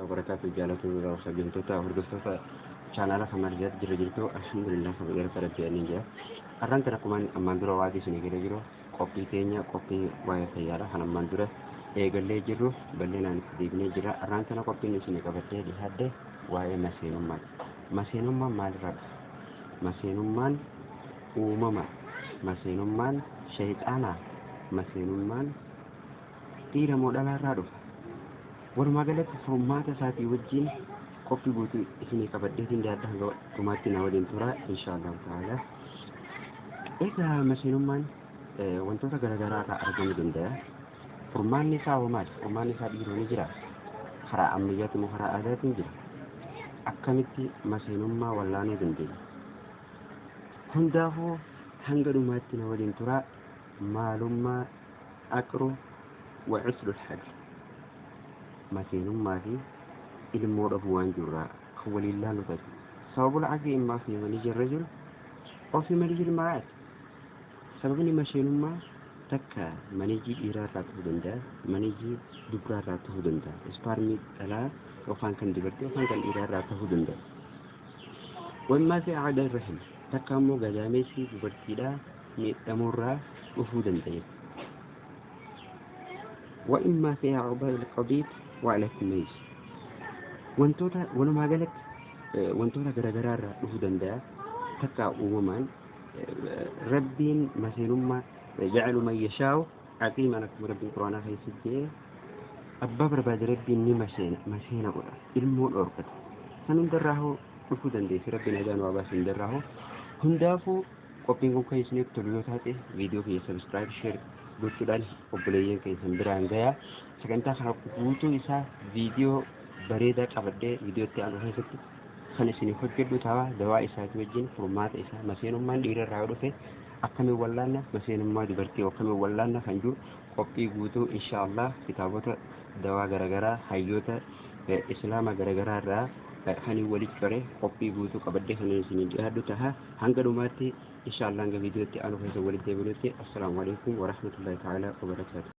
Wabarakaatu jaalatu sagantoota hordoftoota chaanaala Kamaal Ziyaad jirra jirtu alhamdulillah kabaja rabbi ani jira. Arraan tana akkuma ammaan dura waadii isinii galee jiru qophii teenya qophii waa'ee fayyaadha kan ammaan dura eegallee jirru bal'inaan itti deebinee jira. Arraan tana qophiin isinii qabattee dhiyaadde waa'ee maseenummaati. Maseenummaan maalirraa dhufa? Maseenummaan uumama. Maseenummaan shayxaanaa. Maseenummaan dhiira moo dhalaarraa dhufa? Walumaa galatti furmaata isaatii wajjin qophii guutuu isinii qabadheetiin dhiyaadha hanga dhumaatti na waliin tura inshaallahu ta'ala. Egaa maseenummaan wantoota garaagaraa irraa argamuu danda'a. Furmaanni isaa hoo maali? Furmaanni isaa dhiiroo ni jira. Karaa ammayyaatiin moo karaa aadaatiin jira? Akkamitti maseenummaa wallaanuu dandeenya? Hundaafuu hanga dhumaatti na waliin turaa maalummaa aqru wa cusrul hajj maseenummaa fi ilmoo dhabuu waan jirraa kan waliin laallu taate. Sababul aqri immaa fi maniyyi rajul aw fi maniyyi mar'aati. Sababni maseenummaa takka maniyyii dhiiraa irraa ta'uu danda'a, maniyyii dubraa irraa ta'uu danda'a. Ispaarmii dhalaa yookaan kan dubartii yookaan kan dhiiraa irraa ta'uu danda'a. Wammaa fi aadaa rahim takka immoo gadaameessi dubartiidhaa miidhamuurraa dhufuu danda'a. Wa immaa fi a'daa il-qadiid wa ala kumeys. Wantoota walumaa galatti wantoota garaagaraa irraa dhufuu danda'a. Takka uumamaan Rabbiin maseenummaa ja'alu man yashaa'u aqiiman akkuma Rabbiin Quraanaa keessatti jedhe abbaa barbaade Rabbiin ni maseena maseena godha ilmoo dhoorkata. San hundarraa hoo dhufuu dandeessi Rabbiin nagaa nu haa baasu hundarraa hoo hundaafuu Qophiin kun kan isinitti tolu yoo taate viidiyoo kiyya subscribe share gochuudhaan obboleeyyan keessan biraan gayaa. Sagantaa kana guutuu isaa viidiyoo bareedaa qabadhee viidiyootti aanu keessatti kan isin hojjedhu ta'a. Dawaa isaatii wajjin furmaata isaa maseenummaan dhiira irraa yoo dhufe akkamiin wallaanna maseenummaa dubartii akkamiin wallaanna kan jiru qophii guutuu insha Allah kitaabota dawaa garaagaraa hayyoota islaama garaagaraa irraa kan walitti core qophii guutuu qabadhee kan isin dhiyaadhu ta'a. Hanga dhumaatti insha Allah hanga viidiyootti aanu keessa walitti deebinutti assalaamu alaikum warahmatullahi ta'ala wabarakaatu.